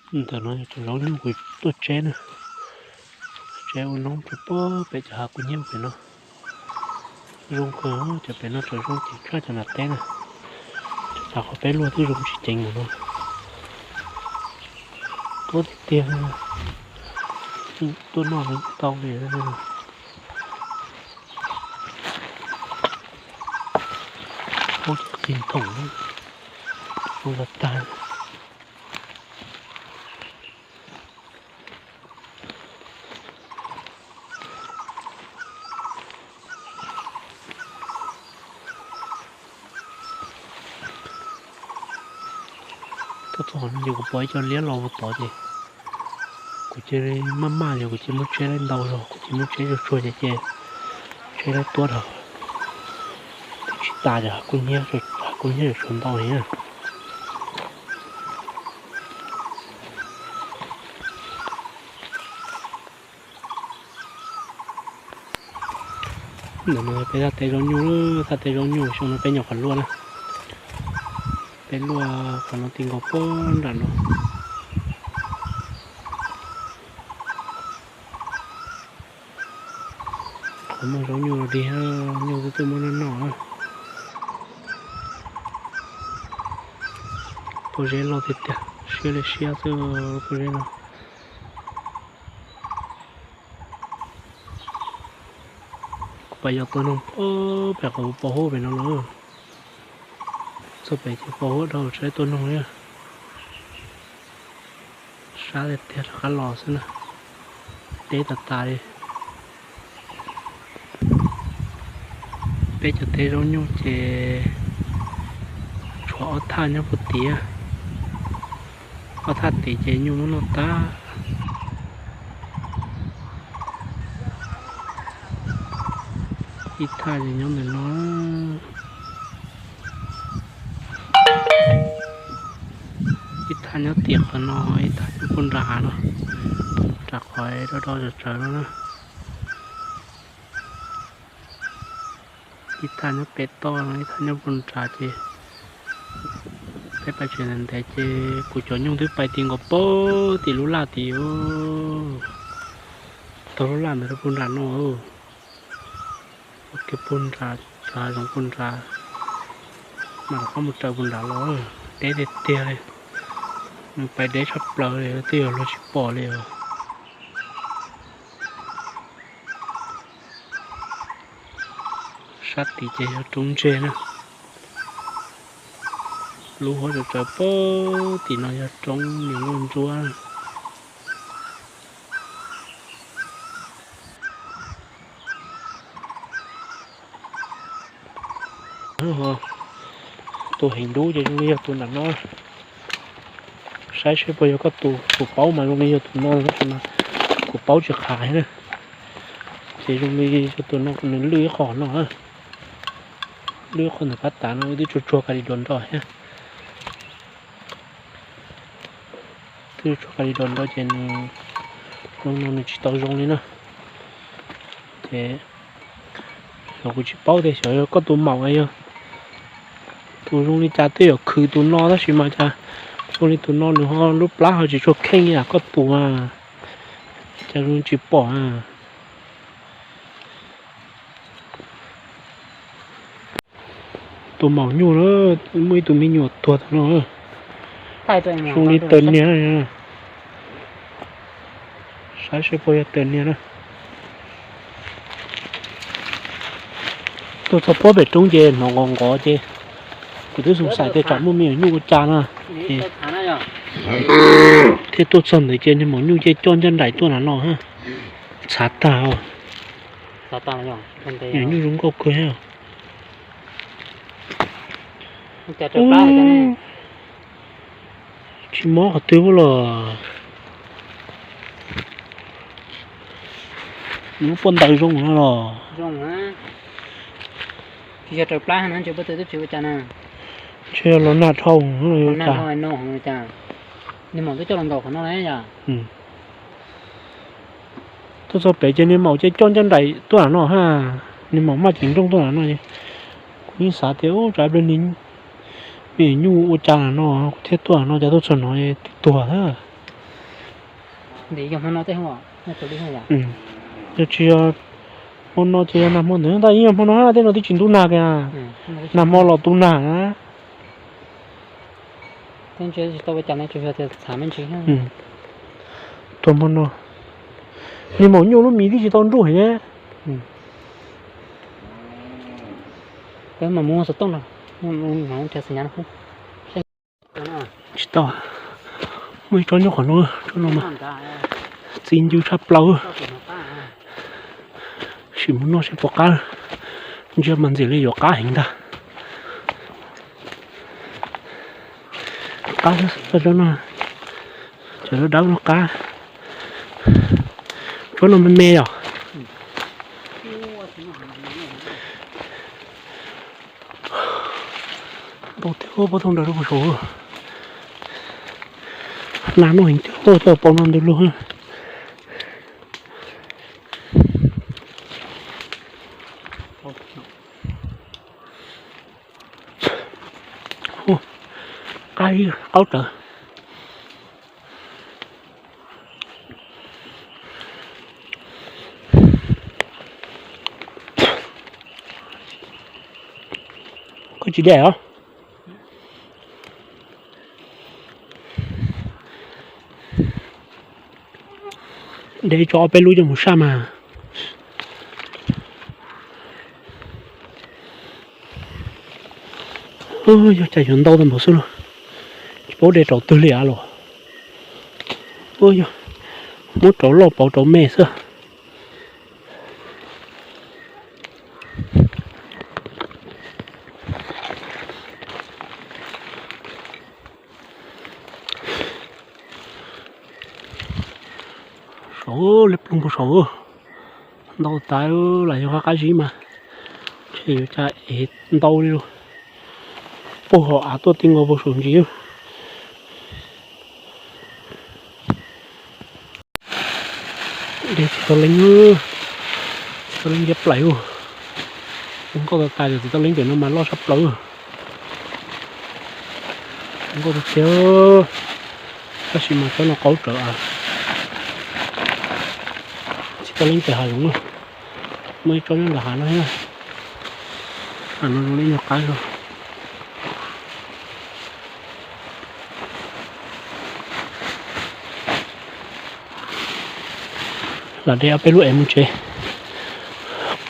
Ntawm no yog cov zaub nyuj kuv tuaj tseb na, tseb ua noob rau pem cov hav kub hnyiab pem no. Zoo kawg, cov pem no tseem zoo ceev tshaj cov nram teb na. Cov qhov peb luaj twb zoo tsis ceev mus no. Tuab tiag tiag, tuaj noj tau li. Ub, cov qig nthoom zoo tag tag. Tuaj txog qhov no ces kuv pom ib co liab los ua tod ces kuv cia li maj maj ces kuv cia li muab tseb laib ntau zog, kuv cia li muab tseb tsuag tsuag ces ces tseb laib tuab rau. Twb tsis tas ces hav kub hnyiab, hav kub hnyiab tseem tshuav ntau heev na. Ntawm no peb thaj teb zaub nyuj, thaj teb zaub nyuj xyoo no peb nyuam qhuav luaj na. Peb luaj qhov no ti nkaus puag nram no. Qhov muaj zaub nyuj los dig, nyuj twb tuaj muab noj noj. Pob zeb loj tiag tiag, siab li siab xwb pob zeb no. Kuv pais yos tua noog pem qhov pos huab pem no los. Txog pem ces pos huab dhau tsis tua noog li. Sab tiag tiag rov qab los xwb na. Deb tas tas li. Peb cov teb zaub nyuj ces tshuav ob thaj nyob puag tid. Ob thaj tid ces nyuj muab noj tag. Ib thaj ces nyob ntawm no. Ib thaj nyob tim qhov no, ib thaj nyob puag nram hav no, nram qhov do do tsawv tsawv no na. Ib thaj nyob pem toj no, ib thaj nyob puag nrad ces peb pais tsev ntev ntev ces kuv cov nyuj twb pais ti nkaus puag tim lub laj tid. Taug lub laj ntawd rau puag nram no. Ua kiag puag nrad, cov hav zoov puag nrad, mam rov qab mus raws puag nrad los. Deb tiag tiag li, nws pais deb tshaj plaws li twb yog luag tsis pom li os. Sab tid ces yog roob ntseg na. Lub huab tsawv tsawv puag tim no yog roob niam nkauj ntsuab. Tus heev dub ces zoo li yog tus nram no. Saib seb puas yog koj tus, kuv paub mas zoo li yog tus no, kuv paub tsis qhia na. Ces zoo li yog tus no nws lwj ib qho no, lwj ib qho ntawm phab tav no twb tsuag tsuag ka li duas nro thiab. Twb tsuag ka li duas nro ces nws, no nws tsis tau zoo li na. Ces xyov kuv tsis paub tias xyov yog koj tus maum yog tus zoo li cas twb yuav khwv tus no tab sis mas cas zoo li tus no nws ho lub plab ho tsis tshua kheej li koj tus a, cas zoo tsis pom a. Tus maum nyuj na, muaj ib tug me nyuam tuag tau no. Zoo li taws niag. Saib seb puas yog taws niag na. Tuaj txog puag pem roob ces hnov nqov nqov ces kuv twb xav tias tsam muaj me nyuam nyuj ua cas no. Thiaj tuaj txog ntawd ces niag maum nyuj ces coj ncaj nraim tuaj nram no. Txhav tag. Nyuam nyuj zoo nkauj kawg thiab. Tsis mob qhov twg los. Nws lub pob ntawd zoo no los. Ntshe los nag dhau. Tuaj txog pem ces niag maum ces coj ncaj nraim tuaj nram no ha. Niag maum maj ceev nrooj tuaj nram no. Kuv yeej xav tias ub tsam ib pliag niag me nyuj ua cas nram no kuv thiaj tuaj nram no cas tuaj txog no twb tuag thiab. Yog tsis yog hmo no ces yog nag hmo ntawd, tab sis yog hmo no tej no twb tsis ntub nag kiag, nag hmo los tu nag na. Tuag hmo no, niag maum nyuj lub mis twb tsis tau nruj heev. Tsis tau, muaj ib tsob nyob qhov no, tsob no mas txi ncw tshaj plaws. Sim mus noj seb puas qab, ntsia mas ntxim li yuav qab heev ntag. Qab, tsob no, cov dawb dawb no qab. Tsob no me me yom. Ntau tiag, pob thooj ntawd rau puag saud. Nag noj heev tiag, coj paus no ntws lug. Qab ib qaub rawv. Koj tsis de os. De tso ob peb lub coj mus saj mas. Yog cas yuav ntau tag npaum xwb los, tsis paub de rau twg li av los. Yog muab rau loj pauv rau me xwb. Saud li ploog puag saud, ntau tas lam yog qab qab zib mas, ntshe yuav cas ev ntau li lawm. Puag hauv av tuaj ti nkaus puag saum ntsis. De txiv tau leeb, txiv tau leeb ntiab plaim ua. Zoo nkauj tas tas, cov txiv tau leeb pem no mas loj tshaj plaws. Zoo nkauj tiag tiag, tab sis mas tsob no qaub rawv. Txiv tau leeb pem hav zoov, muaj ib tsob nyob ntawm hav no thiab. Hav no zoo li nyuag qab zog. Lam de ob peb lub ev mus tsev.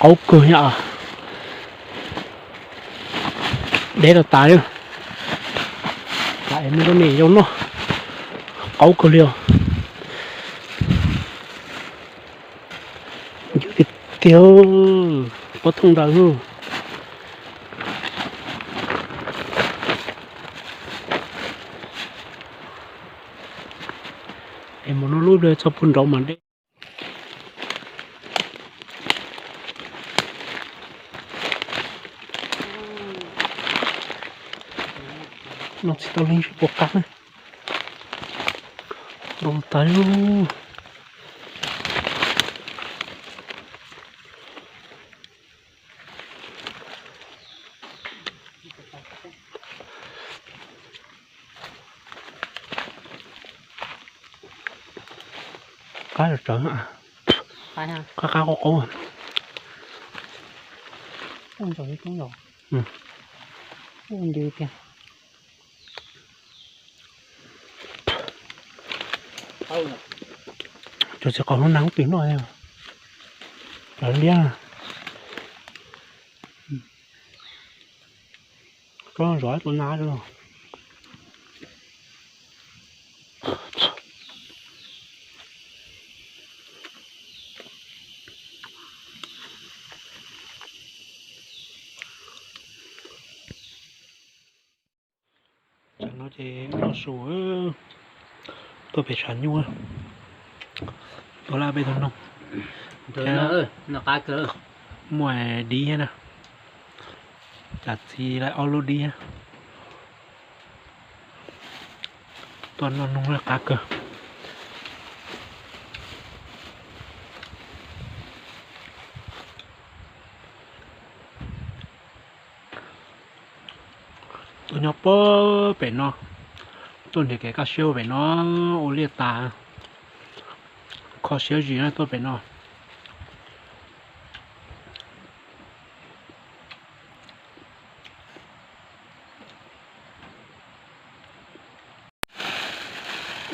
Qaub kawg thiab. De tau tas li. Lam ev mus rau niam yau noj. Qaub kawg li os. Ncw tiag tiag, pob thooj ntawd. Es mus noj lub txog puag nraud mas de. Noj txiv tau leeb seb puas qab. Ntau tas li. Qab tsawv, qab qab qaub qaub. Cov txiv qaub hnub nag twm noj, lawv liab. Tsob zov tus nab. Tam no ces noj su tuaj pem tshav nyuj, tuaj laj peb tug noog, muaj dib thiab na, cas txiv lawv ob lub dib. Tuaj noj noog qab kawg. Tuaj nyob pem no, tuaj nrhiav kev kaj siab pem no, ua liaj tas. Kho siab zis na tuaj pem no.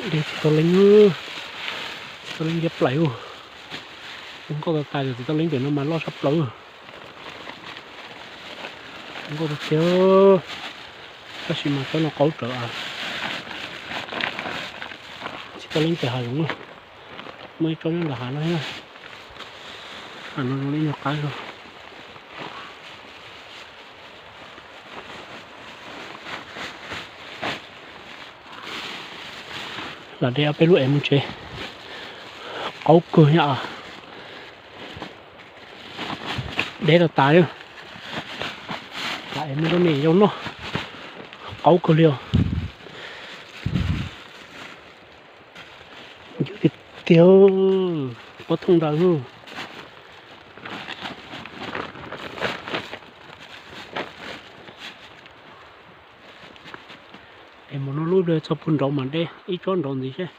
Dej txiv taub leeb, txiv taub leeb ntiab plaws. Zoo nkauj tas tas, txiv taub leeb pem no mas loj tshaj plaws. Zoo nkauj tiag tiag, tab sis mas tsob no qaub rawv. Txiv taub leeb pem hav zoov, muaj ib tsob nyob ntawm hav no thiab. Hav no zoo li nyuag qab zog. Lam de ob peb lub es mus tsev. Qaub kawg thiab. Deb tas tas li. Lam es muab rau nej yau noj. Qaub kawg li os. Ncw tiag tiag, pob thooj ntawd. Es mus noj lub txog puag nraud mas deb, ib tsob nraud ntxiv seb.